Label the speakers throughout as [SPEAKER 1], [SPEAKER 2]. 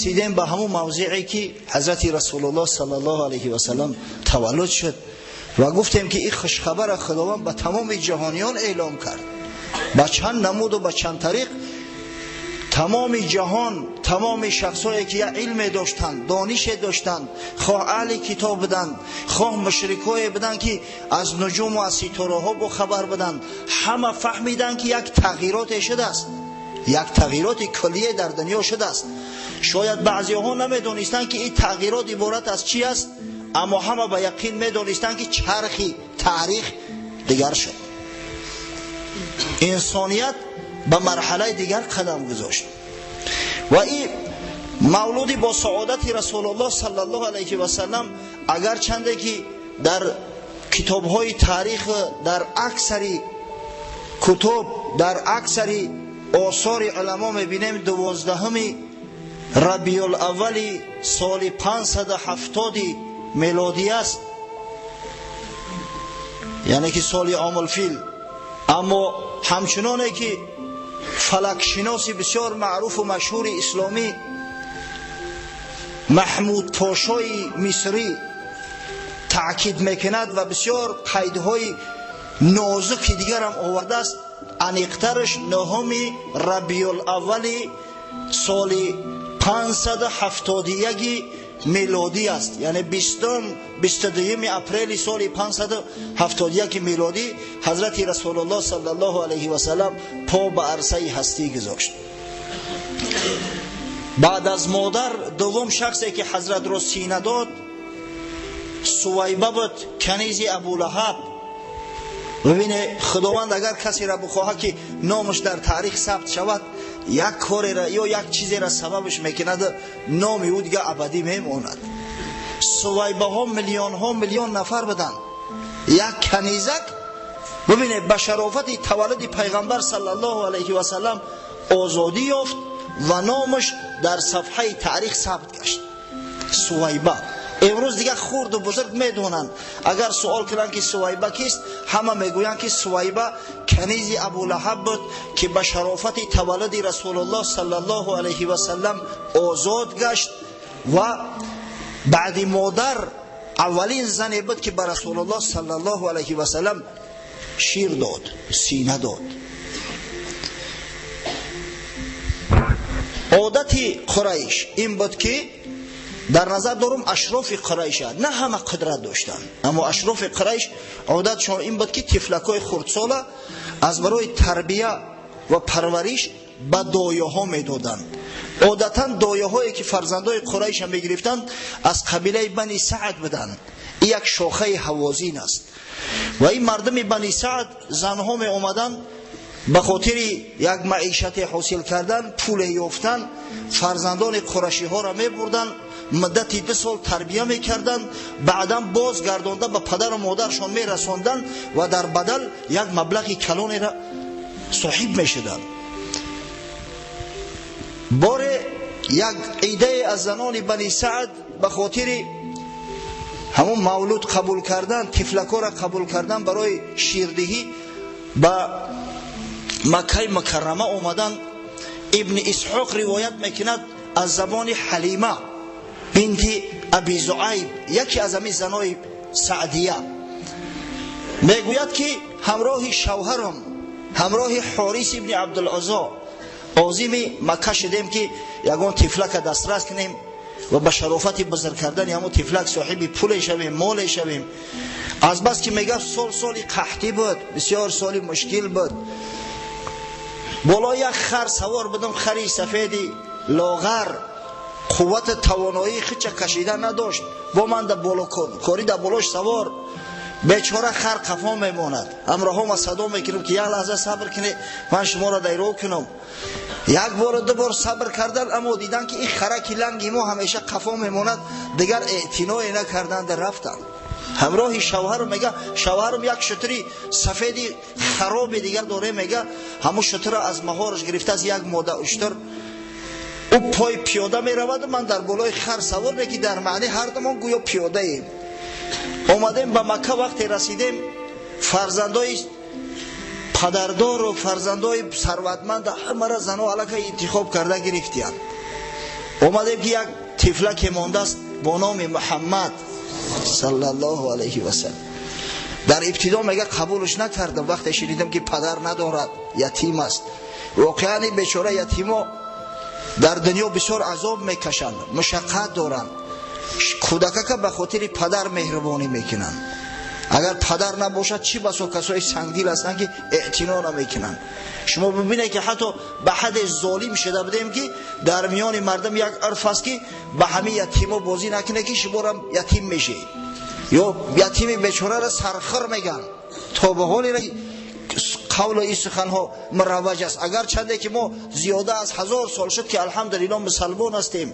[SPEAKER 1] Расидем ба ҳамон мавзеъе ки ҳазрати Расулуллоҳ саллаллоҳу алайҳи васаллам таваллуд шуд ва гуфтем ки ин хушхабарро Худованд ба тамоми ҷаҳониён эълом кард, ба чанд намуд ва ба чанд тариқ. Тамоми ҷаҳон, тамоми шахсое ки як илме доштанд, донише доштанд, хоҳ аҳли китоб буданд, хоҳ мушрикое буданд ки аз нуҷум ва аз ситораҳо бохабар буданд, ҳама фаҳмиданд ки як тағйироте шудааст, як тағйироти куллие дар дунё шудааст. Шояд баъзеҳо намедонистанд ки ин тағйирот иборат аз чӣ аст, аммо ҳама ба яқин медонистанд ки чархи таърих дигар шуд, инсоният ба марҳалаи дигар қадам гузошт. Ва ин мавлуди бо саодати Расулуллоҳ саллаллоҳу алайҳи васаллам, агарчанде ки дар китобҳои таърих, дар аксари кутуб, дар аксари осори уламо мебинем, 12 Рабиулаввали соли 570 мелодӣ аст, яъне ки соли Омулфил. Аммо ҳамчуноне ки фалакшиноси бисёр маъруфу машҳури исломӣ Маҳмуд Пошои Мисрӣ таъкид мекунад ва бисёр қайдҳои нозуки дигарам овардааст, аниқтараш 9 Рабиулаввали соли 571 мелодӣ аст, яъне 22 апрели соли 571 мелодӣ ҳазрати Расулуллоҳ саллаллоҳу алайҳи васаллам по ба арсаи ҳастӣ гузошт. Баъд аз модар дуввум шахсе ки ҳазратро сина дод Сувайба буд, канизи Абулаҳаб. Бибине, Худованд агар касеро бихоҳад ки номаш дар таърих сабт шавад, як корера ё як чизеро сабабаш мекунад, номи ӯ дига абадӣ мемонад. Сувайбаҳо миллионҳо миллион нафар буданд, як канизак, бибине, ба шарофати таваллуди пайғамбар саллаллоҳу алайҳи васаллам озодӣ ёфт ва номаш дар сафҳаи таърих сабт гашт. Сувайба имрӯз дигар хурду бузург медонанд. Агар суол кунанд ки Сувайба кист, ҳама мегӯянд ки Сувайба канизи Абулаҳаб буд ки ба шарофати таваллуди Расулуллоҳ саллаллоҳу алайҳи васаллам озод гашт ва баъди модар аввалин зане буд ки ба Расулуллоҳ саллаллоҳу алайҳи васаллам шир дод, сина дод. Одати Қурайш ин буд ки дар назар дорум ашрофи Қурайша, на ҳама қудрат доштанд, аммо ашрофи Қурайш одатшон ин буд ки тифлакҳои хурдсола аз барои тарбия ва парвариш ба дояҳо медоданд. Одатан дояҳое ки фарзандои Қурайша мегирифтанд, аз қабилаи Бани Саъд буданд. Ин як шохаи ҳавозин аст ва ин мардуми Бани Саъд занҳо меомаданд ба хотири як маишате ҳосил кардан, пуле ёфтан, фарзандони қурашиҳоро мебурданд, муддати 2 сол тарбия мекарданд, баъдан боз гардонда ба падару модаршон мерасонданд ва дар бадал як маблағи калонеро соҳиб мешуданд. Боре як идае аз занони Бани Саъд ба хотири ҳамон мавлуд қабул кардан, тифлакҳоро қабул кардан барои ширдиҳӣ ба Маккаи Мукаррама омаданд. Ибни Исҳоқ ривоят мекунад аз забони Ҳалима бинти Аби Зуайб, яке аз ҳамин занои Саъдия, мегӯяд ки ҳамроҳи шавҳарам, ҳамроҳи Ҳорис ибни Абдулузо озими Макка шудем ки ягон тифлака дастрас кунем ва ба шарофати бузург кардани ҳамон тифлак соҳиби пуле шавем, моле шавем. Аз бас ки мегӯяд сол соли қаҳтӣ буд, бисёр соли мушкил буд, боло як хар савор будам, хари сафеди лоғар, қуввати тавоноии хича кашида надошт, бо ман дар боло кори дар болош савор, бечора хар қафо мемонад. Ҳамроҳома садо мекунам ки як лаҳза сабр кунед, ман шуморо дайро кунам. Як бору ду бор сабр кардан, аммо дидан ки ин хараки ланги мо ҳамеша қафо мемонад, дигар эътиное накарданд, рафтанд. Ҳамроҳи шавҳарам, мега, шавҳарам як шутури сафеди хароби дигар доре, мега, ҳамун шутура аз маҳораш гирифтааст, як мода уштур, ӯ пой пиёда мераваду ман дар болои хар савор, ки дар маъни ҳардумон гӯё пиёдаем. Омадем ба Макка, вақте расидем, фарзандои падардору фарзандои сарватманда ҳамара зано аллакай интихоб карда гирифтиянд. Омадем ки як тифлаке мондааст бо номи Муҳаммад саллаллоҳу алайҳи васаллам. Дар ибтидо мега қабулш накардам, вақте шунидам ки падар надорад, ятим аст. Воқеан ин бечора ятимо дар дунё бисёр азоб мекашанд, мушаққат доранд. Кӯдакака ба хотири падар меҳрубонӣ мекунанд. Агар падар набошад, чӣ басо касои сангдил ҳастанд ки эътино намекунанд. Шумо бибинед ки ҳатто ба ҳадде золим шуда будем ки дар миёни мардум як урф аст ки ба ҳамин ятимо бозӣ накунед ки шуморам ятим мешед. Ё ятими бечораро сархир меган. То ба ҳоле қавлу ин суханҳо муравваҷ аст. Агарчанде ки мо зиёда аз 1000 сол шуд ки алҳамдулиллоҳ мусалмон ҳастем,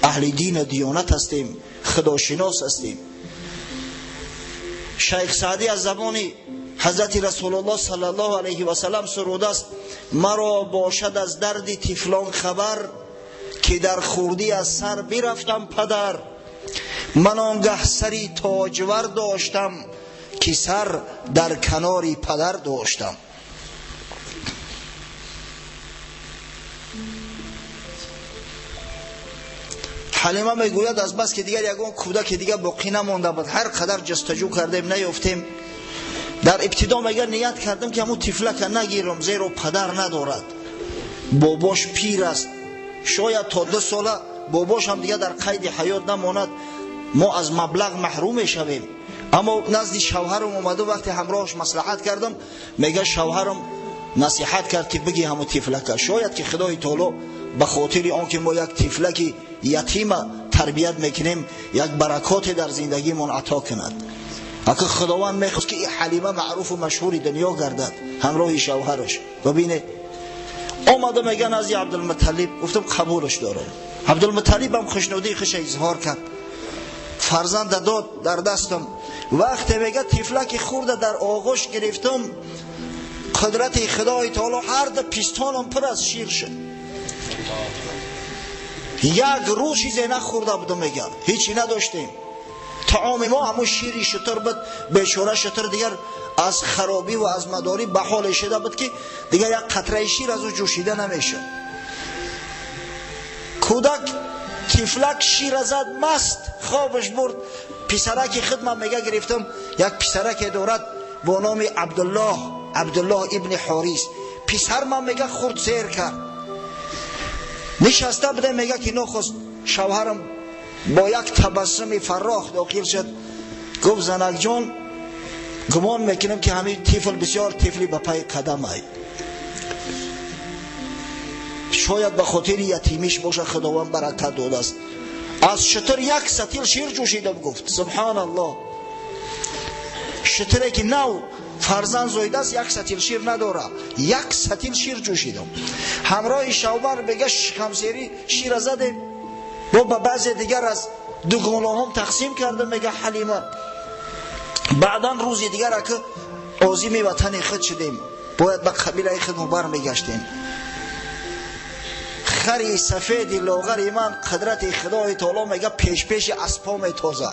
[SPEAKER 1] аҳли дину диёнат ҳастем, худошинос ҳастем. Шайх Саъдӣ аз забони ҳазрати Расулуллоҳ саллаллоҳу алайҳи васаллам сурудааст: маро бошад аз дарди тифлон хабар, ки дар хурдӣ аз сар бирафтам падар. Ман он гаҳ сари тоҷвар доштам, ки сар дар канори падар доштам. Ҳалима мегӯяд аз бас ки дигар ягон кӯдаки дигар боқӣ намонда буд, ҳар қадар ҷустуҷӯ кардем наёфтем. Дар ибтидо мегӯяд ният кардам ки ҳамун тифлака нагирам, зеро падар надорад, бобош пир аст, шояд то 2 сола бобош ҳам дигар дар қайди ҳаёт намонад, мо аз маблағ маҳрум мешавем. Аммо назди шавҳарам омаду вақте ҳамроҳаш маслиҳат кардам, мегӯяд шавҳарам насиҳат кард ки бигӣ ҳамун тифлака, шояд ки Худои таоло ба хотири он ки мо як тифлаки ятима тарбият мекунем, як баракоте дар зиндагимон ато кунад. Ака Худованд мехост ки ин Ҳалима маъруфу машҳури дунё гардад ҳамроҳи шавҳараш. Бибинед, омада мегӯяд назди Абдулмуталлиб, гуфтам қабулаш дорам. Абдулмуталлиб ҳам хушнудии худша изҳор кард, фарзанда дод дар дастам. Вақте мегӯяд тифлаки хурда дар оғӯш гирифтам, қудрати Худои таоло ҳар ду пистонам пур аз шир шуд. Як рӯз чизе нахӯрда будам, мегӯяд ҳечи надоштем. Таоми мо ҳамун шири шутур буд. Бечора шутур дигар аз харобӣ ва аз мадорӣ ба ҳоле шуда буд ки дигар як қатраи шир аз ӯ ҷӯшида намешуд. Кӯдак тифлак шира зад, маст хобаш бурд. Писараки худ ман мега гирифтам, як писараке дорад бо номи Абдуллоҳ, Абдуллоҳ ибни Ҳорис. Писар ман мега хурд сер кард. Нишаста будем, мега ки нохост шавҳарам бо як табассуми фаррох дохил шуд, гуфт занакҷон, гумон мекунам ки ҳамин тифл бисёр тифли ба пай қадам ай, шояд ба хотири ятимиш бошад Худованд баракат додааст. Аз шутур як сатил шир ҷӯшидам, гуфт. Субҳаналлоҳ, шутуре ки нав фарзанд зоидааст як сатил шир надорад, як сатил шир ҷӯшидам. Ҳамроҳи шавбар мега шикамсерӣ шира задем, бо ба баъзе дигар аз дугонаҳом тақсим кардам, мега Ҳалима. Баъдан рӯзи дигар ака озими ватани худ шудем, бояд ба қабилаи худ мо бармегаштем. Хари сафеди лоғари ман қудрати Худои таоло мега пешпеши аспо метоза,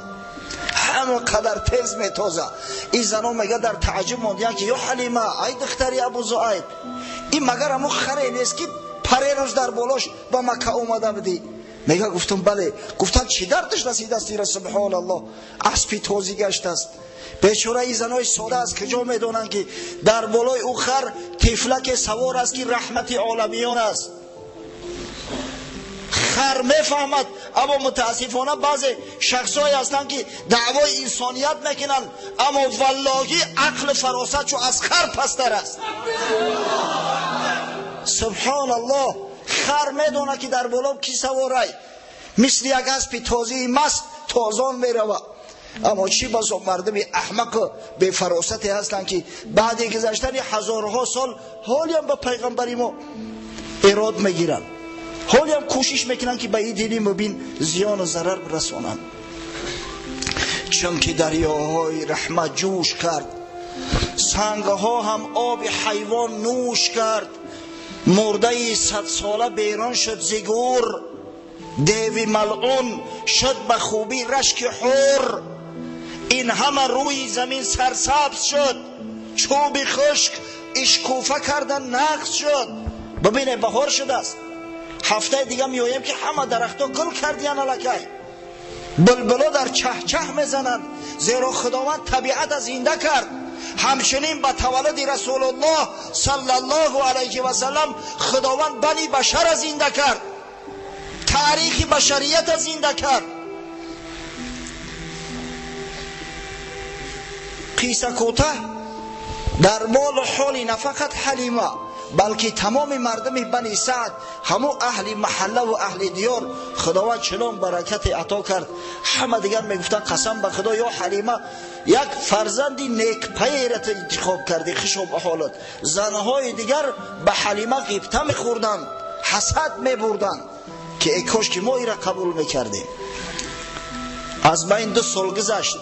[SPEAKER 1] ҳама қадар тез метоза. Ин зано мега дар таъҷуб мондиянд ки ё Ҳалима, ай духтари Абу Зуайб, ин магар ҳамун харе нест ки паре рӯз дар болош ба Макка омада будӣ? Мега гуфтам бале. Гуфтам чӣ дардаш расидааст ира? Субҳоналлоҳ, аспи тозӣ гаштааст. Бечора ин занои сода аз куҷо медонанд ки дар болои ӯ хар тифлаке савор аст ки раҳмати оламиён аст. Хар мефаҳмад, аммо мутаассифона баъзе шахсҳое ҳастанд ки даъвои инсоният мекунанд, аммо валлоҳи ақлу фаросат чу аз хар пасттар аст. Субҳоналлоҳ, хар медонад ки дар боло ки саворай, мисли як аспи тозии маст тозон меравад. Аммо чӣ басо мардуми аҳмақу бефаросате ҳастанд ки баъди гузаштани ҳазорҳо сол ҳолиам ба пайғамбари мо эрод мегиранд, ҳолиам кӯшиш мекунанд ки ба ин дини мубин зиёну зарар расонанд. Чунки дарёҳои раҳмат ҷӯш кард, сангҳо ҳам оби ҳайвон нӯш кард, мурдаи 100 сола берун шуд зи гӯр, деви малъун шуд ба хубӣ рашки ҳур. Ин ҳама рӯи замин сарсабз шуд, чӯби хушк ишкуфа карда нағз шуд. Бибине, баҳор шудааст, Ҳафтаи дига меоем ки ҳама дарахтҳо гул кардиян, аллакай булбуло дар чаҳчаҳ мезананд, зеро Худованд табиата зинда кард. Ҳамчунин ба таваллуди Расулуллоҳ саллаллоҳу алайҳи васаллам Худованд бани башара зинда кард, таърихи башарията зинда кард. Қисса кӯтаҳ, дар молу ҳоли на фақат Ҳалима, балки тамоми мардуми Бани Саъд, ҳамун аҳли маҳаллаву аҳли диёр, Худованд чунон баракате ато кард, ҳама дигар мегуфтанд: қасам ба Худо, ё Ҳалима, як фарзанди некпайра ту интихоб кардӣ, хушо ба ҳолат. Занҳои дигар ба Ҳалима ғибта мехӯрданд, ҳасад мебурданд ки эй кош ки мо ира қабул мекардем. Аз байн 2 сол гузашт.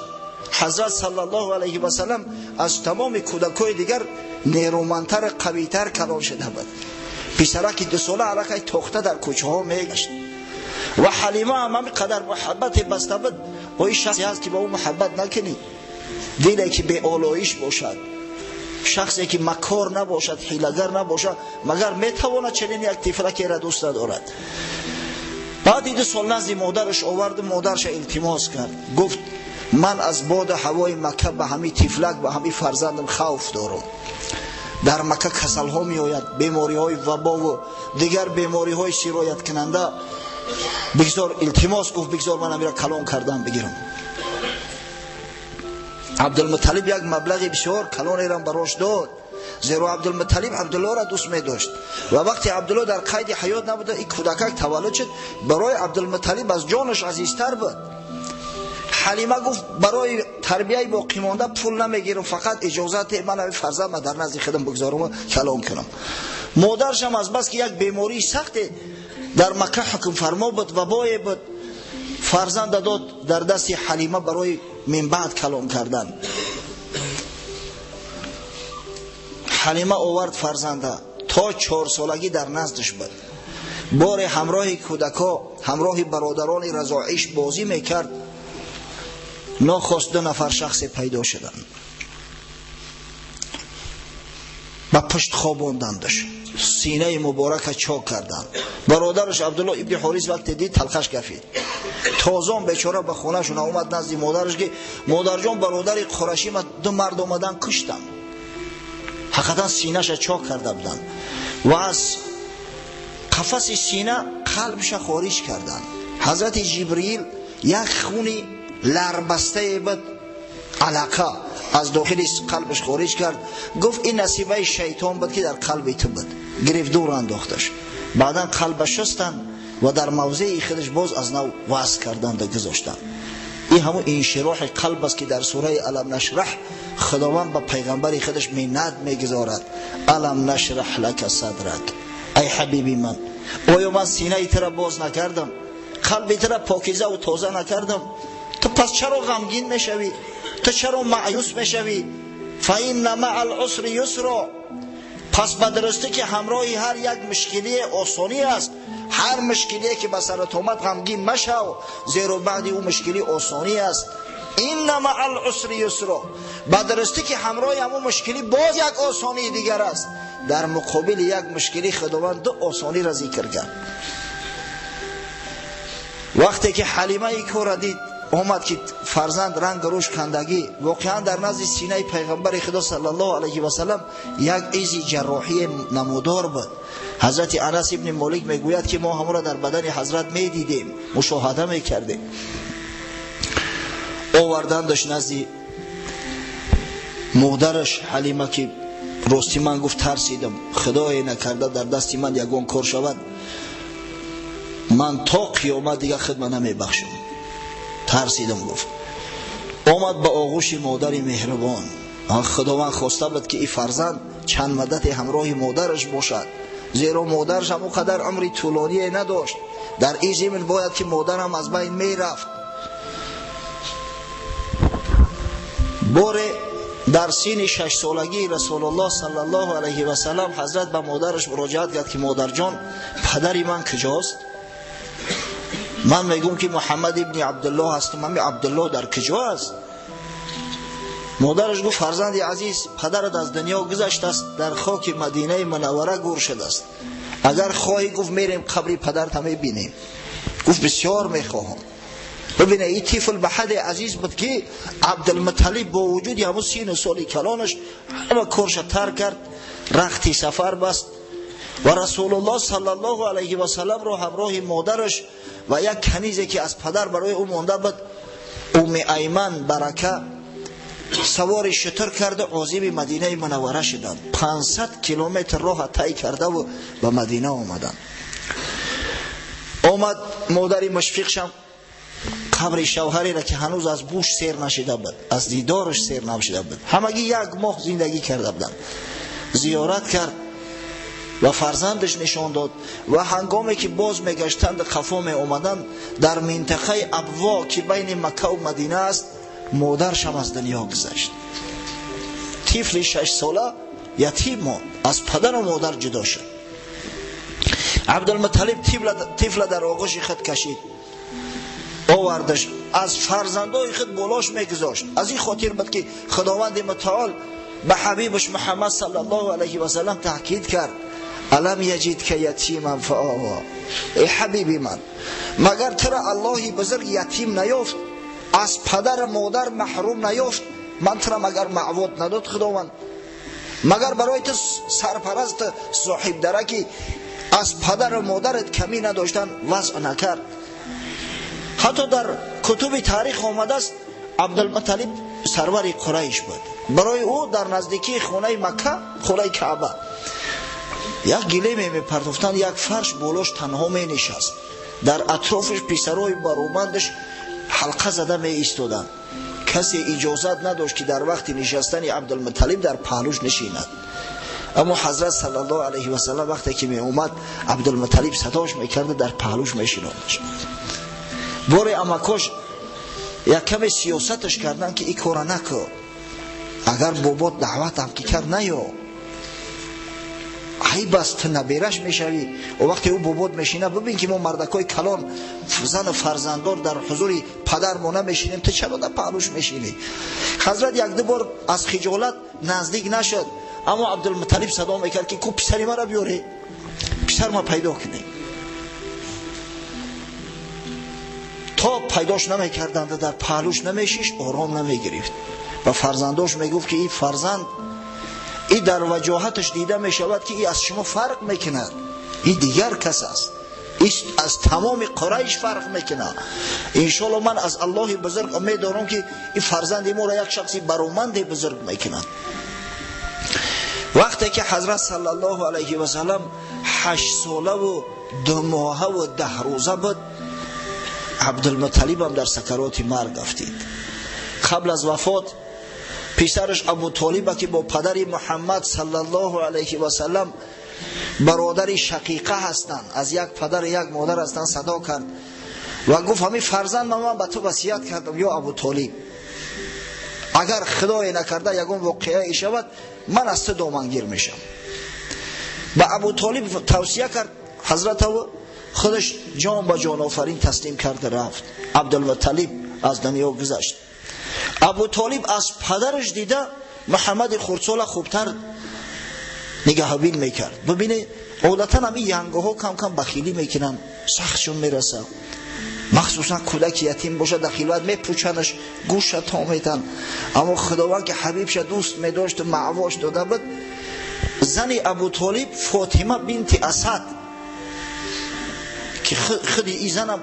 [SPEAKER 1] Ҳазрат саллаллоҳу алайҳи васаллам аз тамоми кӯдакҳои дигар нерӯмандтар, қавитар калон шуда буд. Писараки 2 сола аллакай тохта дар кӯчаҳо мегашт ва Ҳалима ҳам ҳамин қадар муҳаббате баста буд. Ой, шахсе ҳаст ки ба ӯ муҳаббат накунӣ, диле ки беолоиш бошад, шахсе ки макор набошад, ҳилагар набошад, магар метавонад чунин як тифлакеро дӯст надорад? Баъди 2 сол назди модараш оварду модарша илтимос кард, гуфт: ман аз боду ҳавои Макка ба ҳамин тифлак, ба ҳамин фарзандам хавф дорам. Дар Макка касалҳо меояд, бемориҳои вабову дигар бемориҳои сирояткунанда. Бигзор, илтимос, гуфт, бигзор ман амира калон кардан бигирам. Абдулмуталиб як маблағи бисёр калонеро барош дод, зеро Абдулмуталиб Абдуллоҳро дӯст медошт ва вақте Абдуллоҳ дар қайди ҳаёт набуда, ин кӯдакак таваллуд шуд, барои Абдулмуталиб аз ҷонаш азизтар буд. Ҳалима гуфт: барои тарбияи боқимонда пул намегирам, фақат иҷозат ман ҳамин фарзандма дар назди худам бигзорам ва калон кунам. Модаршам аз бас ки як бемории сахте дар Макка ҳукмфармо буд, вабое буд, фарзанда дод дар дасти Ҳалима барои минбаъд калон кардан. Ҳалима овард фарзанда, то 4 солагӣ дар наздаш буд. Боре ҳамроҳи кӯдакҳо, ҳамроҳи бародарони разоиш бозӣ мекард, нохост 2 нафар шахсе пайдо шуданд, ба пушт хобондандаш, синаи муборака чок карданд. Бародараш Абдуллоҳ ибни Ҳорис вақте дид, талхаш гафид. Тозон бечора ба хонашон омад назди модараш ки модарҷон, бародари қурашӣ ма 2 мард омадан куштанд. Ҳақиқатан синаша чок карда буданд ва аз қафаси сина қалбша хориҷ карданд. Ҳазрати Ҷибриил як хуни ларбастае буд, алақа аз дохили қалбаш хориҷ кард, гуфт: ин насибаи шайтон буд ки дар қалби ту буд. Гирифт, дур андохташ. Баъдан қалба шустанд ва дар мавзеи худаш боз аз нав васл карданд ва гузоштанд. Ин ҳамун иншироҳи қалб аст ки дар сураи Алам нашраҳ Худованд ба пайғамбари худаш миннат мегузорад: Алам нашраҳ лака садрак, ай ҳабиби ман, оё ман синаи тура боз накардам, қалби тура покиза ва тоза накардам? Ту пас чаро ғамгин мешавӣ? Ту чаро маъюс мешавӣ? Фаинна маа алъусри юсро, пас ба дурустӣ ки ҳамроҳи ҳар як мушкилие осонӣ аст. Ҳар мушкилие ки ба сарат омад ғамгин машав, зеро баъди ӯ мушкилӣ осонӣ аст. Инна маа алъусри юсро, ба дурустӣ ки ҳамроҳи ҳамон мушкилӣ боз як осонии дигар аст. Дар муқобили як мушкилӣ Худованд 2 осониро зикр кард. Вақте ки Ҳалима ин корро дид, омад ки фарзанд ранг рӯш кандагӣ, воқеан дар назди синаи пайғамбари Худо саллаллоҳу алайҳи васаллам як изи ҷарроҳии намудор буд. Ҳазрати Анас ибни Молик мегӯяд ки мо ҳамонро дар бадани ҳазрат медидем, мушоҳада мекардем. Овардандаш назди модараш Ҳалима ки рости ман гуфт тарсидам, Худое накарда дар дасти ман ягон кор шавад, ман то қиёмат дигар хидма намебахшам. Тарсидам, гуфт. Омад ба оғӯши модари меҳрубон. Худованд хоста буд ки ин фарзанд чанд муддате ҳамроҳи модараш бошад, зеро модараш ҳам он қадар умри тӯлоние надошт. Дар ин зимн бояд ки модарам аз байн мерафт. Боре дар синни 6 солагии Расулуллоҳ саллаллоҳу алайҳи васаллам ҳазрат ба модараш муроҷиат кард ки модарҷон, падари ман куҷост? Ман мегӯм ки Муҳаммад ибни Абдуллоҳ ҳастам, ҳамин Абдуллоҳ дар куҷо аст? Модараш гуфт: фарзанди азиз, падарат аз дунё гузаштааст, дар хоки Мадинаи Мунаввара гур шудааст. Агар хоҳӣ, гуфт, мерем қабри падарта мебинем. Гуфт бисёр мехоҳам. Бибине, ин тифл ба ҳадде азиз буд, ки Абдулмуталлиб бо вуҷуди ҳамун сину соли калонаш ҳама корша тарк кард, рахти сафар баст ва Расулуллоҳ саллаллоҳу алайҳи васалламро ҳамроҳи модараш ва як канизе, ки аз падар барои ӯ монда буд, Умми Айман Барака, савори шутур карда озими Мадинаи Мунаввара шуданд. 500 километр роҳа тай кардаву ба Мадина омаданд. Омад, модари мушфиқшам қабри шавҳареро, ки ҳанӯз аз буш сер нашида буд, аз дидораш сер нашида буд, ҳамагӣ як моҳ зиндагӣ карда буданд, зиёрат кард ва фарзандаш нишон дод. Ва ҳангоме ки боз мегаштанд, қафо меомаданд, дар минтақаи Абво, ки байни Маккаву Мадина аст, модаршам аз дунё гузашт. Тифли 6-сола ятим монд, аз падару модар ҷудо шуд. Абдулмуталлиб тифла дар оғӯши худ кашид, овардаш, аз фарзандои худ болош мегузошт. Аз ин хотир буд, ки Худованди Мутаол ба ҳабибаш Муҳаммад саллаллоҳу алайҳи васаллам таъкид кард: «Алам яҷидка ятиман фаова». Эй ҳабиби ман, магар тура Аллоҳи бузург ятим наёфт, аз падару модар маҳрум наёфт? Ман тура магар маъвод надод Худованд? Магар барои ту сарпараст, соҳибдараки аз падару модарат камӣ надоштан вазъ накард? Ҳатто дар кутуби таърих омадааст, Абдулмуталиб сарвари Қурайш буд. Барои ӯ дар наздикии хонаи Макка, хонаи Каъба, як гилеме мепартофтанд, як фарш, болош танҳо менишаст. Дар атрофиш писарои баромандаш ҳалқа зада меистоданд. Касе иҷозат надошт, ки дар вақти нишастани Абдулмуталиб дар паҳлӯш нишинад. Аммо Ҳазрат саллаллоҳу алайҳи васаллам вақте ки меомад, Абдулмуталиб садош мекарда, дар паҳлӯш мешинондаш. Боре амакош як каме сиёсаташ карданд, ки ин кора накун, агар бобот даъватам ки кард, наё, айб аст, ту набераш мешавӣ. Вақте ӯ бобот мешина, бибин, ки мо мардакҳои калон, зану фарзанддор дар ҳузури падармо намешинем, ту чаро дар паҳлӯш мешинӣ? Ҳазрат якду бор аз хиҷолат наздик нашуд, аммо Абдулмуталиб садо мекард, ки ку писари мара биёре, писар ма пайдо кунем. То пайдош намекарданд, дар паҳлӯш намешишт, ором намегирифт. Ва фарзандош мегуфт, ки ин фарзанд и дар ваҷоҳаташ дида мешавад, ки и аз шумо фарқ мекунад, и дигар кас аст, и аз тамоми Қурайш фарқ мекунад. Иншоалло, ман аз Аллоҳи бузург умед дорам, ки ин фарзанди моро як шахси бароманде бузург мекунад. Вақте ки Ҳазрат саллаллоҳу алайҳи васаллам 8 солаву 2 моҳаву 10 рӯза буд, Абдулмуталибам дар сакароти марг афтид. Қабл аз вафот писараш Абутолиба, ки бо падари Муҳаммад саллаллоҳу алайҳи васаллам бародари шақиқа ҳастанд, аз як падар як модар ҳастанд, садо кард ва гуфт: «Ҳамин фарзанд ман ба ту васият кардам, ё Абутолиб, агар Худое накарда ягон воқеае шавад, ман аз ту домангир мешавам». Ба Абутолиб тавсия кард ҳазратаву худаш ҷон ба ҷонофарин таслим карда рафт. Абдулмуталиб аз дунё гузашт. Абутолиб аз падараш дида Муҳаммади хурдсола хубтар нигаҳбин мекард. Бибине, одатан ҳамин янгоҳо кам кам бахилӣ мекунанд, сахтшон мерасад, махсусан кӯдаки ятим бошад, дар хилват мепӯчанаш, гӯша то метан. Аммо Худованд, ки ҳабибша дӯст медошту маъвош дода буд, зани Абутолиб Фотима бинти Асад, ки худи и занам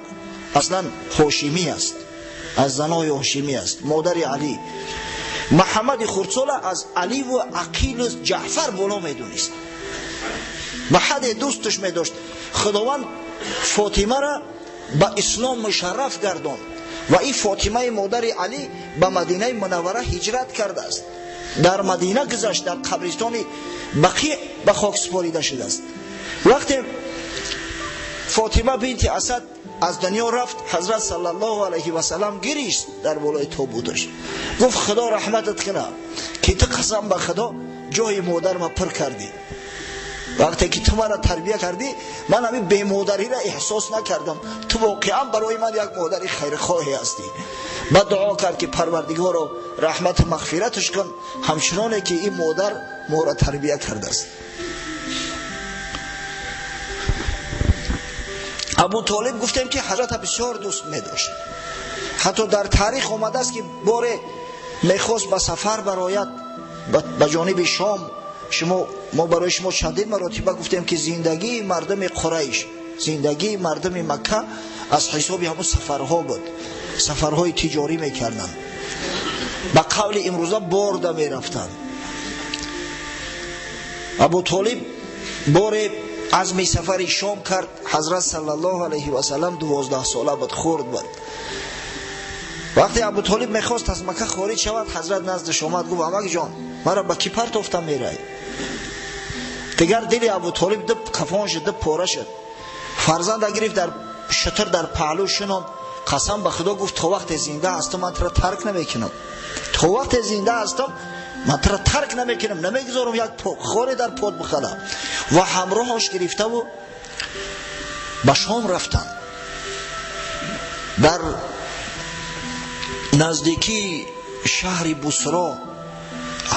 [SPEAKER 1] аслан ҳошимӣ аст, аз занои ҳошимӣ аст, модари Алӣ, Муҳаммади хурдсола аз Аливу Ақилу Ҷаъфар боло медонист, ба ҳадде дӯсташ медошт. Худованд Фотимара ба ислом мушарраф гардонд ва ин Фотимаи модари Алӣ ба Мадинаи Мунаввара ҳиҷрат кардааст, дар Мадина гузашт, дар қабристони Бақӣ ба хок супорида шудааст. Вақте Фотима бинти Асад аз дунё рафт, Ҳазрат саллаллоҳу алайҳи васаллам гирист дар болои тобуташ, гуфт: «Худо раҳматат кунад, ки ту, қасам ба Худо, ҷои модарма пур кардӣ. Вақте ки ту мара тарбия кардӣ, ман ҳамин бемодариро эҳсос накардам. Ту воқеан барои ман як модари хайрхоҳе ҳастӣ». Баъд дуо кард, ки Парвардигоро, раҳмату мағфираташ кун, ҳамчуноне ки ин модар моро тарбия кардааст. Абу Толиб гуфтем ки ҳазрата бисёр дӯст медошт. Ҳатто дар таърих омадааст ки боре мехост ба сафар барояд ба ҷониби Шом. Мо барои шумо чандин маротиба гуфтем ки зиндагии мардуми Қурайш, зиндагии мардуми Макка аз ҳисоби ҳамон сафарҳо буд. Сафарҳои тиҷорӣ мекарданд. Ба қавли имрӯза борда мерафтанд. Абу Толиб боре азми сафари Шом кард. Ҳазрат саллаллоҳу алайҳи васаллам 12 сола буд, хурд буд. Вақте Абу Толиб мехост аз Макка хориҷ шавад, ҳазрат наздаш омад, гуфт: амак ҷон, маро ба кӣ партофта мерай? Дигар дили Абу Толиб ду кафон шуд, ду пора шуд. Фарзанда гирифт, дар шутур дар паҳлӯ шинонд. Қасам ба Худо гуфт: то вақте зинда ҳастам ман туро тарк намекунам. То вақте зинда ҳастам ман туро тарк намекунам, намегузорам як хоре дар под бихӯрам. Ва ҳамроҳаш гирифтаву ба Шом рафтанд. Дар наздикии шаҳри Бусро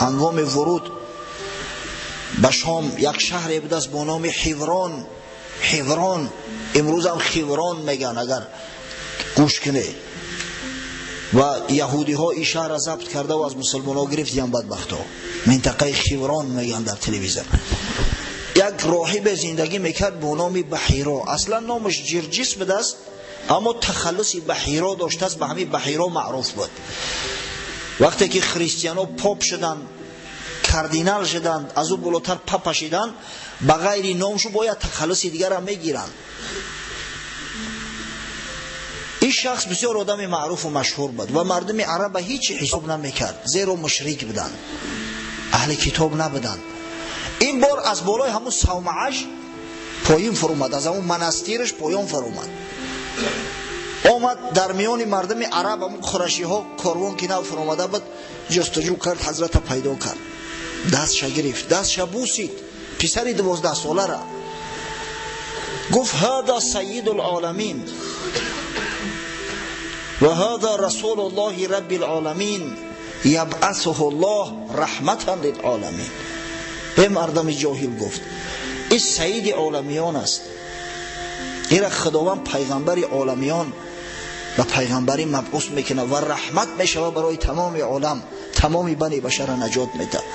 [SPEAKER 1] ҳангоми вуруд ба Шом як шаҳре будааст бо номи Ҳиврон. Ҳиврон имрӯзам Хиврон меган, агар гӯш кунед. Ва яҳудиҳо ин шаҳрро забт карда ва аз мусулмонҳо гирифтиян бадбахтҳо. Минтақаи Хиврон меган дар телевизор. Як роҳибе зиндагӣ мекард бо номи Баҳиро. Аслан номаш Ҷирҷис будааст, аммо тахаллуси Баҳиро доштааст, ба ҳамин Баҳиро маъруф буд. Вақте ки христианҳо поп шуданд, кардинал шуданд, аз ӯ болотар папа шиданд, ба ғайри номшу бояд тахаллуси дигарам мегиранд. Ин шахс бисёр одами маъруфу машҳур буд ва мардуми араба ҳеҷ ҳисоб намекард, зеро мушрик буданд, аҳли китоб набуданд. Ин бор аз болои ҳамун савмааш поён фуромад, аз ҳамун монастираш поён фуромад. Омад дар миёни мардуми араб, ҳамун қурашиҳо корвон ки нав фуромада буд, ҷустуҷӯ кард, ҳазрата пайдо кард, дастша гирифт, дастша бусид, писари 12 солара. Гуфт: ҳада сайиду лоламин ва ҳада расулуллоҳи рабби лоламин ябъасуҳу ллоҳ раҳматан лилоламин. Э мардами ҷоҳил, гуфт, ин саиди оламиён аст, ира Худованд пайғамбари оламиён ба пайғамбарӣ мабъус мекунад ва раҳмат мешавад барои тамоми олам, тамоми бани башара наҷот медиҳад.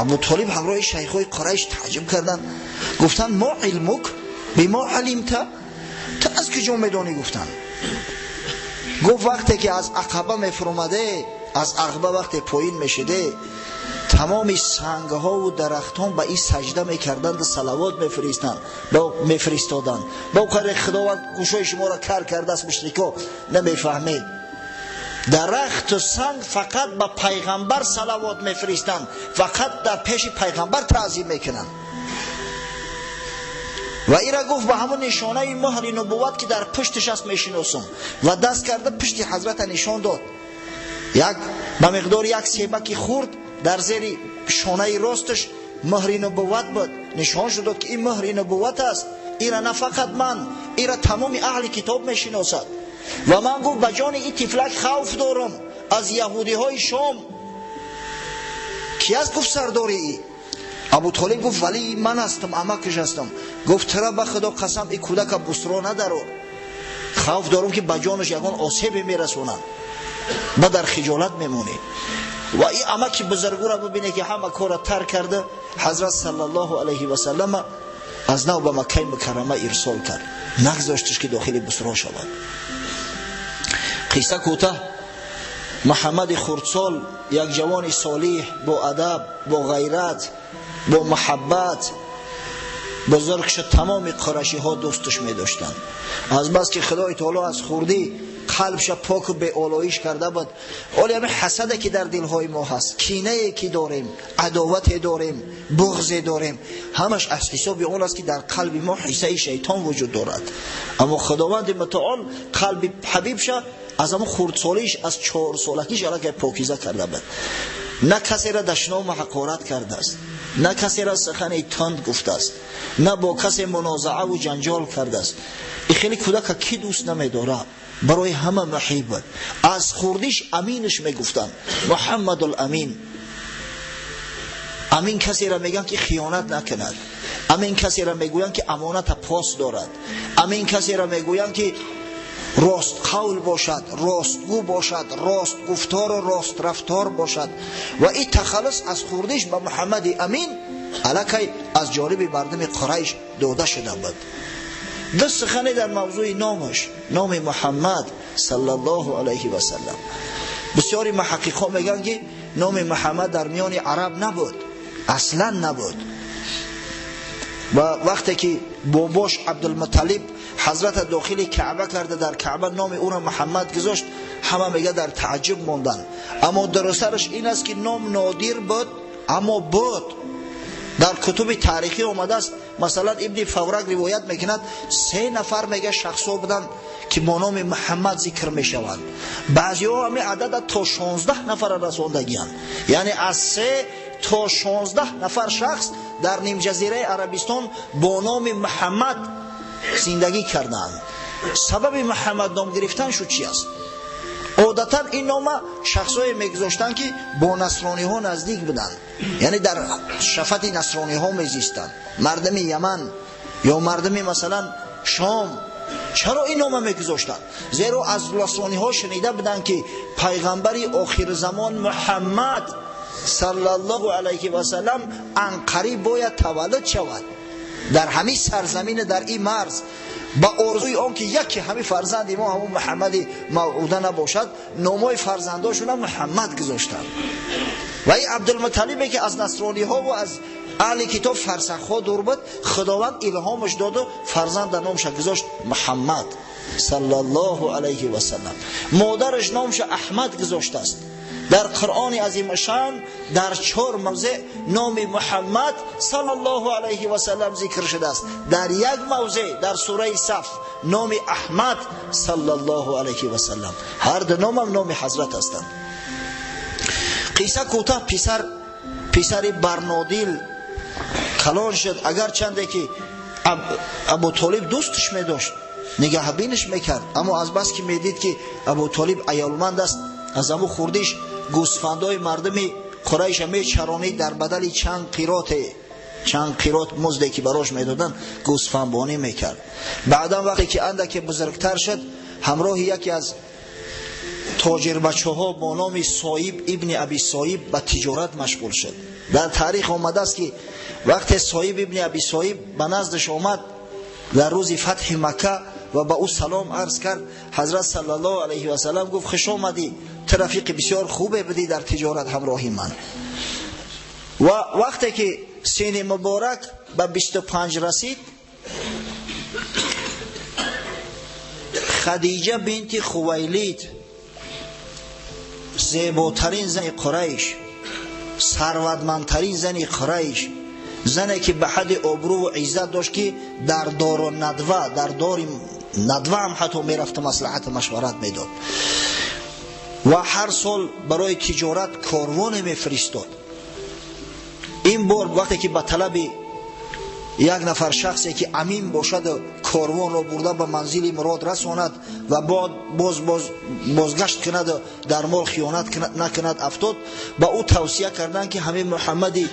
[SPEAKER 1] Абу Толиб ҳамроҳи шайхҳои Қурайш таъҷуб карданд, гуфтанд: мо илмук бимо алимта, ту аз куҷо медонӣ? Гуфтанд. Гуфт: вақте ки аз Ақаба мефуромаде, аз Ақба вақте поин мешиде, тамоми сангҳову дарахтон ба ин саҷда мекарданду салавот мефиристоданд. Ба қадре Худованд гӯшои шуморо кар кардааст, мушрико намефаҳмед. Дарахту санг фақат ба пайғамбар салавот мефиристанд, фақат дар пеши пайғамбар таъзим мекунанд. Ва ира гуфт: ба ҳамон нишонаи муҳри нубувват ки дар пушташ аст мешиносам. Ва даст карда пушти ҳазрата нишон дод. Як ба миқдори як себаки хурд дар зери шонаи росташ муҳри нубувват буд. Нишон шуд ки ин муҳри нубувват аст, ира на фақат ман, ира тамоми аҳли китоб мешиносад. Ва ман, гуфт, ба ҷони ин тифлак хавф дорам аз яҳудиҳои Шом. Ки аст, гуфт, сардори ӣ? Абу Толиб гуфт: валии ман ҳастам, амакаш ҳастам. Гуфт: тура ба Худо қасам, ин кӯдака Бусро надарор, хавф дорам ки ба ҷонаш ягон осебе мерасонанд, ба дар хиҷолат мемонӣ. Ва ин амаки бузургура бибине ки ҳама корра тарк карда, ҳазрат саллаллоҳу алайҳи васаллама аз нав ба Маккаи Мукаррама ирсол кард, нагзошташ ки дохили Бусро шавад. Қисса кӯтаҳ. Муҳаммади хурдсол, як ҷавони солиҳ, бо адаб, бо ғайрат, бо муҳаббат бузург шуд. Тамоми қурашиҳо дӯсташ медоштанд, аз бас ки Худои таоло аз хурдӣ қалбша поку беолоиш карда буд. Ҳоли ҳамин ҳасаде ки дар дилҳои мо ҳаст, кинае ки дорем, адовате дорем, буғзе дорем, ҳамаш аз ҳисоби он аст ки дар қалби мо ҳиссаи шайтон вуҷуд дорад. Аммо Худованди мутаол қалби ҳабибша аз ҳамон хурдсолиш, аз 4 солагиш аллакай покиза карда буд. На касеро дашному ҳақорат кардааст, на касеро сухани тунд гуфтааст, на бо касе мунозааву ҷанҷол кардааст. И хеле кӯдака кӣ дӯст намедорад? Барои ҳама муҳиб буд. Аз хурдиш аминаш мегуфтанд, Муҳаммадул Амин. Амин касеро мегӯянд ки хиёнат накунад. Амин касеро мегӯянд, ки амоната пос дорад. Амин касеро мегӯянд, ки рост қавл бошад, ростгӯ бошад, рост гуфтору рост рафтор бошад. Ва ин тахаллус аз хурдиш ба Муҳаммади Амин аллакай аз ҷониби мардуми Қурайш дода шуда буд. Ду сухане дар мавзӯи номаш, номи Муҳаммад саллаллоҳу алайҳи васаллам. Бисёри муҳаққиқҳо мегӯянд, ки номи Муҳаммад дар миёни араб набуд, аслан набуд. Ва вақте ки бобош Абдулмуталлиб ҳазрата дохили Каъба карда, дар Каъба номи ӯро Муҳаммад гузошт, ҳама мега дар тааҷҷуб монданд. Аммо дурустараш ин аст, ки ном нодир буд, аммо буд. Дар кутуби таърихӣ омадааст, масалан Ибни Фаврак ривоят мекунад, 3 нафар мега шахсҳо буданд, ки бо номи Муҳаммад зикр мешаванд. Баъзеҳо ҳамин адада то 16 нафара расондагианд. Яъне аз 3 то 16 нафар шахс дар нимҷазираи Арабистон бо номи Муҳаммад зиндагӣ карданд. Сабаби Муҳаммад ном гирифтан шуд чи аст? Одатан ин нома шахсҳое мегузоштанд, ки бо насрониҳо наздик буданд, яъне дар шафати насрониҳо мезистанд, мардуми Яман ё мардуми масалан Шом. Чаро ин нома мегузоштанд? Зеро аз насрониҳо шунида буданд, ки пайғамбари охирзамон Муҳаммад саллаллоҳу алайҳи васаллам анқариб бояд таваллуд шавад дар ҳамин сарзамин, дар ин марз. Ба орзуи он ки яке ҳамин фарзанди мо ҳамун Муҳаммади мавъуда набошад, номҳои фарзандошона Муҳаммад гузоштанд. Ва ин Абдулмуталлибе, ки аз насрониҳо ва аз аҳли китоб фарсахҳо дур буд, Худованд илҳомаш доду фарзанда номша гузошт Муҳаммад саллаллоҳу алайҳи васаллам. Модараш номша Аҳмад гузоштааст. Дар Қуръони азимушшаън дар 4 мавзеъ номи Муҳаммад саллаллоҳу алайҳи васаллам зикр шудааст. Дар як мавзеъ дар сураи Саф номи Аҳмад саллаллоҳу алайҳи васаллам. Ҳар ду номам номи ҳазрат ҳастанд. Қисса кӯтоҳ, писари Барнодил калон шуд, агарчанде ки Абутолиб дӯсташ медошт, нигаҳбинаш мекард, аммо аз бас ки медид, ки Абутолиб аёлманд аст, аз ҳамун хурдиш гӯсфандои мардуми Қурайша мечаронид, дар бадали чанд қирот музде ки барош медоданд гӯсфандбонӣ мекард. Баъдан вақте ки андаке бузургтар шуд, ҳамроҳи яке аз тоҷирбачаҳо бо номи Соиб ибни Аби Соиб ба тиҷорат машғул шуд. Дар таърих омадааст, ки вақте Соиб ибни Аби Соиб ба наздаш омад дар рӯзи фатҳи Макка ва ба ӯ салом арз кард, ҳазрат саллаллоҳу алайҳи васаллам гуфт: хуш омадӣ, ту рафиқи бисёр хубе будӣ дар тиҷорат ҳамроҳи ман. Ва вақте ки сини муборак ба 25 расид, Хадиҷа бинти Хувайлид, зеботарин зани Қурайш, сарватмандтарин зани Қурайш, зане ки ба ҳадди обрӯву иззат дошт, ки дар дору надва, дар дори надва ҳам ҳатто мерафту маслиҳату машварат медод ва ҳар сол барои тиҷорат корвоне мефиристод. Ин бор вақте ки ба талаби як нафар шахсе ки амин бошаду корвонро бурда ба манзили мурод расонад ва бозгашт кунаду дар мол хиёнат накунад афтод, ба ӯ тавсия карданд, ки ҳамин Муҳаммади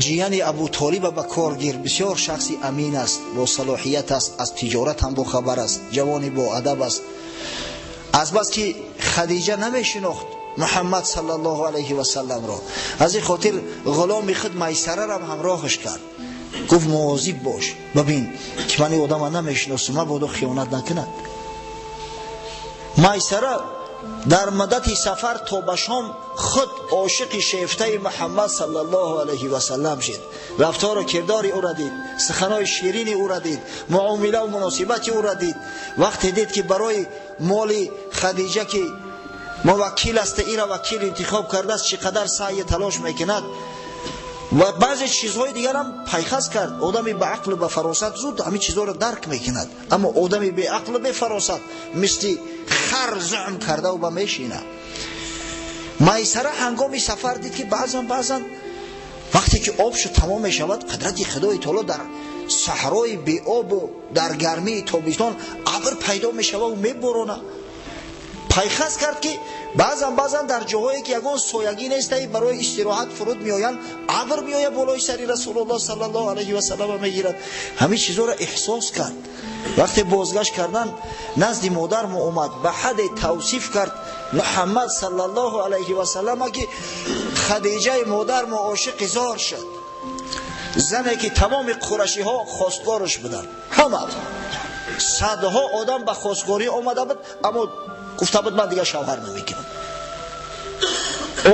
[SPEAKER 1] ҷияни Абутолиба ба кор гир, бисёр шахси амин аст, бо салоҳият аст, аз тиҷорат ҳам бохабар аст, ҷавони боадаб аст. Аз бас ки Хадиҷа намешинохт Муҳаммад саллаллоҳу алайҳи васалламро, аз ин хотир ғуломи худ Майсарарам ҳамроҳаш кард. Гуфт: мувозиб бош, бибин ки ман ин одама намешиносам, мабодо хиёнат накунад. Майсара дар муддати сафар то ба Шом худ ошиқи шефтаи Муҳаммад саллаллоҳу алайҳи васаллам шуд. Рафтору кирдори ӯро дид, суханои ширини ӯро дид, муомилаву муносибати ӯро дид. Вақте дид, ки барои моли Хадиҷа, ки муваккил аст, ира вакил интихоб кардааст, чӣ қадар саъю талош мекунад ва баъзе чизҳои дигарам пайхас кард. Одами ба ақлу ба фаросат зуд ҳамин чизҳоро дарк мекунад, аммо одами беақлу бефаросат мисли хар зуъм кардаву ба мешинад. Майсара ҳангоми сафар дид, ки баъзан вақте ки об шуд тамом мешавад, қудрати Худои таоло дар саҳрои беобу дар гармии тобистон абр пайдо мешававу меборонад. Пайхас кард ки баъзан баъзан дар ҷоҳое ки ягон соягӣ нестаи барои истироҳат фуруд меоянд, абр меояд болои сари Расулуллоҳ саллаллоҳу алайҳи васаллам мегирад. Ҳамин чизҳоро эҳсос кард. Вақте бозгашт кардан назди модармо омад, ба ҳадде тавсиф кард Муҳаммад саллаллоҳу алайҳи васаллам ки Хадиҷаи модармо ошиқи зор шуд. Зане ки тамоми қурашиҳо хостгораш буданд, ҳама садҳо одам ба хостгорӣ омада буд, аммо гуфта буд ман дигар шавҳар намекунам.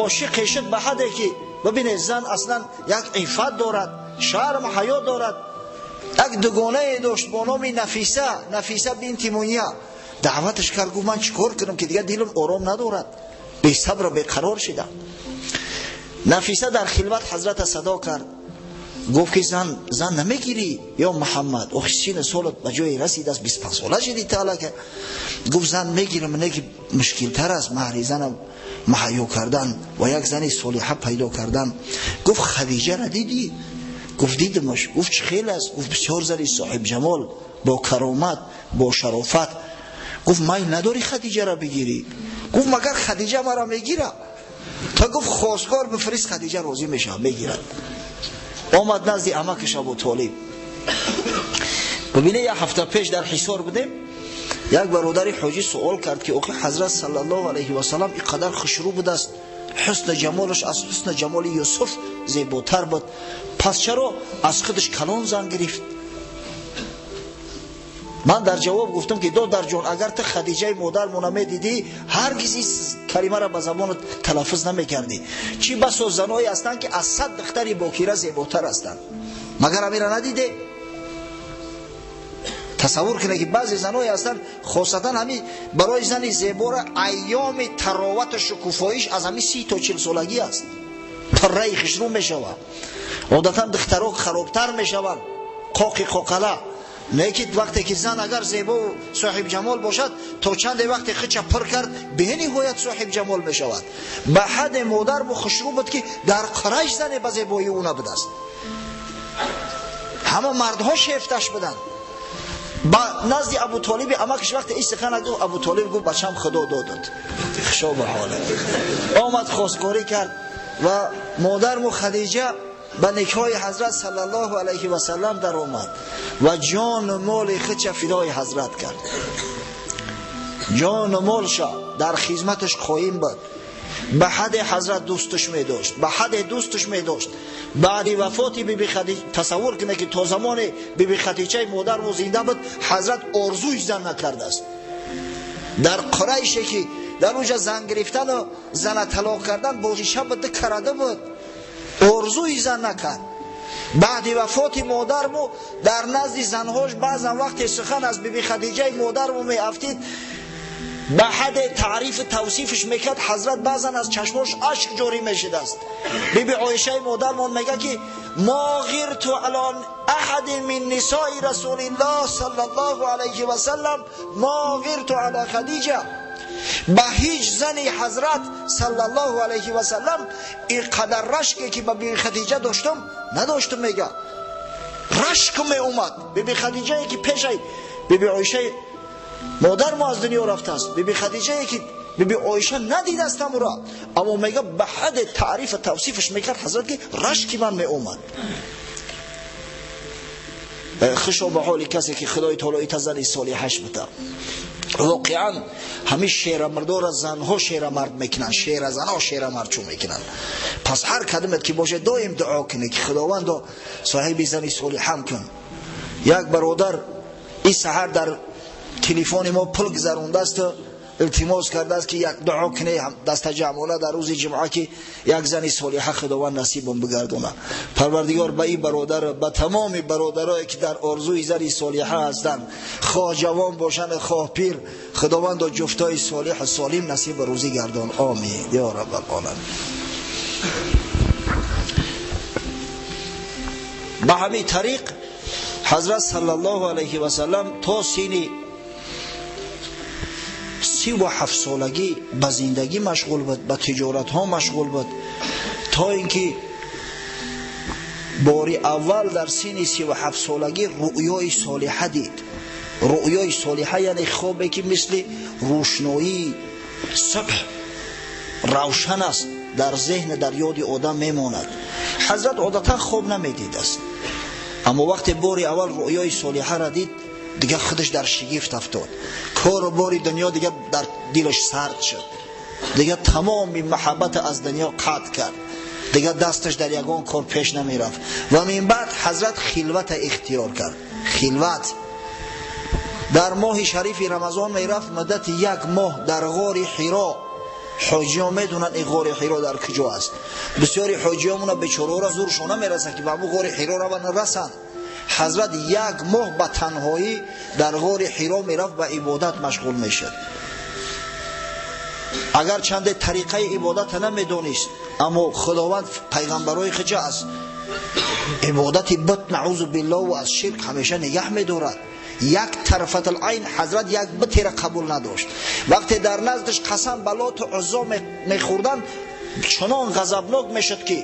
[SPEAKER 1] Ошиқе шуд ба ҳадде ки бибинед, зан аслан як иффат дорад, шарм ҳаё дорад. Як дугонае дошт бо номи Нафиса, Нафиса бинти Муния. Даъваташ кард, гуфт ман чӣ кор кунам ки дигар дилам ором надорад, бесабру беқарор шидам. Нафиса дар хилват ҳазрата садо кард, гуфт ки зан намегирӣ ё Муҳаммад? Охи сину солат ба ҷое расидааст, 25 сола шудӣ таалака. Гуфт зан мегирам, не ки мушкилтар аст маҳри занам маҳайё кардан ва як зани солиҳа пайдо кардан. Гуфт Хадиҷаро дидӣ? Гуфт дидамаш. Гуфт чӣ хел аст? Гуфт бисёр зани соҳибҷамол, бо каромат, бо шарофат. Гуфт майл надорӣ Хадиҷаро бигирӣ? Гуфт магар Хадиҷа маро мегирад? Та гуфт хостгор бифирист, Хадиҷа розӣ мешавад, мегирад. Омад назди амакаш Абу Толиб. Бибинед, як ҳафта пеш дар Ҳисор будем, як бародари ҳоҷӣ суол кард ки охи ҳазрат саллаллоҳу алайҳи васаллам ин қадар хушрӯ будааст, ҳусни ҷамолаш аз ҳусни ҷамоли Юсуф зеботар буд, пас чаро аз худаш калон зан гирифт? Ман дар ҷавоб гуфтам ки додарҷон, агар ту Хадиҷаи модармона медидӣ, ҳаргиз ин калимаро ба забонат талаффуз намекардӣ. Чӣ басо заное ҳастанд ки аз 100 духтари бокира зеботар ҳастанд, магар ҳаминро надиде? Тасаввур кунед ки баъзе заное ҳастанд, хосатан ҳамин барои зани зебора айёми таровату шукуфоиш аз ҳамин 30 то 40 солагӣ аст, пурраи хушрӯ мешавад. Одатан духтаро харобтар мешаванд, қоқи қоқала. Не ки вақте ки зан агар зебову соҳибҷамол бошад, то чанде вақте хича пур кард, бениҳоят соҳибҷамол мешавад. Ба ҳадде модарбу хушрӯ буд ки дар Қурайш зане ба зебоии ӯ набудааст. Ҳама мардҳо шефташ буданд. Ба назди Абу Толиби амакаш вақте ин сухана гуфт, Абу Толиб гуфт бачам худо додад, хушо ба ҳолат. Омад хостгорӣ кард ва модарму Хадиҷа ба никоҳи ҳазрат саллаллоҳу алайҳи васаллам даромад ва ҷону моли худша фидои ҳазрат кард. Ҷону молша дар хизматаш қоим буд. Ба ҳадде ҳазрат дӯсташ медошт, ба ҳадде дӯсташ медошт. Баъди вафоти биби Хадиҷа, тасаввур кунед ки то замоне биби Хадиҷаи модарму зинда буд, ҳазрат орзуи зан накардааст. Дар Қурайше ки дар онҷа зан гирифтану зана талоқ кардан бозиша буд, карада буд, орзуи зан накард. Баъди вафоти модарму дар назди занҳош баъзан вақте сухан аз биби Хадиҷаи модарму меафтид, ба ҳадде таърифу тавсифаш мекард, ҳазрат баъзан аз чашмош ашк ҷорӣ мешудааст. Биби Оишаи модармон мегӯяд ки мо ғирту ало аҳадин мин нисои расулиллоҳ саллаллоҳу алайҳи васаллам мо ғирту ало Хадиҷа. Ба ҳеҷ зани ҳазрат саллаллоҳу алайҳи васаллам ин қадар рашке ки ба биби Хадиҷа доштам надоштам. Мега рашк меомад. Биби Хадиҷае ки пешай биби Оишаи модармо аз дунё рафтааст, биби Хадиҷае ки биби Оиша надидааст ҳамуро, аммо мега ба ҳадде таърифу тавсифаш мекард ҳазрат ки рашки ман меомад. Хушо ба ҳоли касе ки Худои таоло ита зани солиҳаш буда. Воқеан ҳамин шерамардора занҳо шерамард мекунанд, шеразанҳо шерамардчӯ мекунанд. Пас ҳар кадомет ки бошед, доим дуо кунед ки Худовандо соҳиби зани солиҳам кун. Як бародар ин саҳар дар телефони мо пул гузарондааст, илтимос кардааст ки як дуо кунед дастаҷамъона дар рӯзи ҷумъа ки як зани солиҳа Худованд насибам бигардона. Парвардигор ба ин бародар, ба тамоми бародарое ки дар орзуи зани солиҳа ҳастанд, хоҳ ҷавон бошанд хоҳ пир, Худовандо ҷуфтои солиҳу солим насиби рӯзӣ гардон. Омин ё раббал оламин. Ба ҳамин тариқ ҳазрат саллаллоҳу алайҳи васаллам то сини 37 солагӣ ба зиндагӣ машғул буд, ба тиҷоратҳо машғул буд, то ин ки бори аввал дар сини 37 солагӣ рӯёи солиҳа дид. Рӯёи солиҳа яъне хобе ки мисли рӯшноӣ Субҳ равшан аст, дар зеҳн, дар ёди одам мемонад. Ҳазрат одатан хоб намедидаст, аммо вақте бори аввал рӯёи солиҳаро дид, дигар худаш дар шигифт афтод. Кору бори дунё дигар дар дилаш сард шуд, дигар тамоми маҳаббат аз дунё қатъ кард, дигар дасташ дар ягон кор пеш намерафт. Ва мин баъд ҳазрат хилвата ихтиёр кард. Хилват дар моҳи шарифи Рамазон мерафт, муддати як моҳ дар ғори Ҳиро. Ҳоҷиён медонанд ин ғори Ҳиро дар куҷо аст. Бисёри ҳоҷиёмона бечораҳоро зуршон намерасад ки ба ҳамун ғори Ҳиро раванд, расанд. Ҳазрат як моҳ ба танҳоӣ дар ғори Ҳиро мерафт, ба ибодат машғул мешуд. Агар чанде тариқаи ибодата намедонист, аммо Худованд пайғамбарои худша аз ибодати бут, наъузу биллоҳ, ва аз ширк ҳамеша нигаҳ медорад. Як тарфатал айн ҳазрат як бутера қабул надошт. Вақте дар наздаш қасам ба Лоту Уззо мехӯрданд, чунон ғазабнок мешуд ки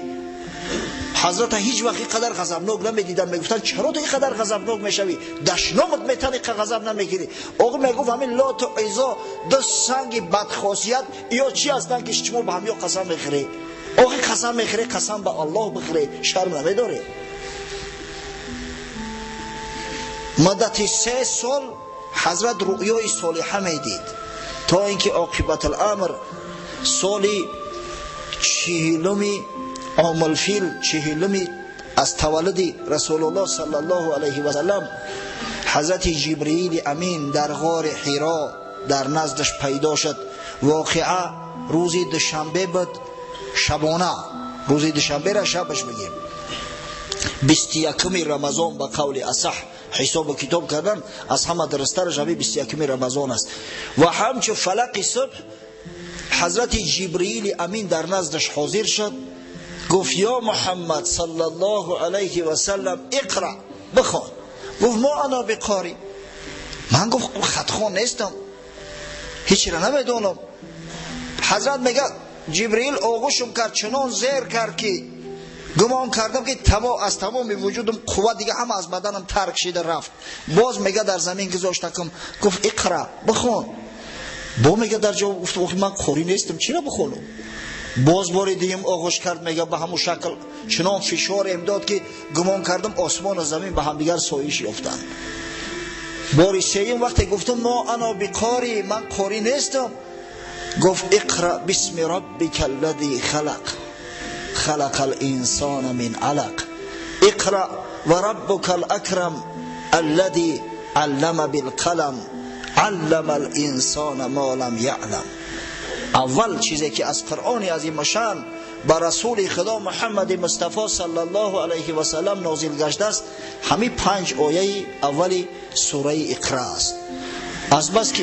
[SPEAKER 1] ҳазрата ҳеҷ вақт ин қадар ғазабнок намедиданд. Мегуфтанд чаро ту ин қадар ғазабнок мешавӣ? Дашномат метан, ин ғазаб намегирӣ. Оғо мегуфт ҳамин Лоту Уззо ду санги бадхосият ё чӣ ҳастанд ки шумо ба ҳамё қасам мехӯред? Охи қасам мехӯред, қасам ба Аллоҳ бихӯред, шарм намедоред? Муддати 3 сол ҳазрат рӯёи солиҳа медид, то инки оқибат аламр соли 40 омулфил, 40 аз таваллуди Расулуллоҳ саллаллоҳу алайҳи васаллам, ҳазрати Ҷибриили Амин дар ғори Ҳиро дар наздаш пайдо шуд. Воқеа рӯзи душанбе буд, шабона, рӯзи душанбера шабаш бигем, 21 Рамазон ба қавли асаҳ ҳисобу китоб кардан аз ҳама дурусттараш ҳамин 21 Рамазон аст. Ва ҳамчун фалақи субҳ ҳазрати Ҷибриили Амин дар наздаш ҳозир шуд. Гуфт ё Муҳаммад саллаллоҳу алайҳи васаллам, иқра, бихон. Гуфт мо ана биқори, ман гуфт хатхон нестам, ҳечро намедонам. Ҳазрат мегӯяд Ҷибриил оғӯшам кард, чунон зер кард ки гумон кардам ки аз тамоми вуҷудам қувват дига ҳама аз баданам тарк шида рафт. Боз мега дар замин гузоштакам, гуфт иқра, бихон. Бо мега дар ҷавоб гуфт охи ман қорӣ нестам, чиро бихонам? Боз бори дигим оғӯш кард, мега ба ҳамун шакл чунон фишорем дод ки гумон кардам осмону замин ба ҳамдигар соиш ёфтанд. Бори сеюм вақте гуфтам мо ана биқорӣ, ман қорӣ нестам, гуфт иқра бисми роббика аллази халақ خلق الانسان من علق اقرأ وربك الاکرم الذي علم بالقلم علم الانسان ما لم يعلم. اول چیزی که از قرآن عظیم شان با رسول خدا محمد مصطفی صلی الله علیه و سلم نازل گشته است، همین 5 آیه اول سوره اقرا است. از بس که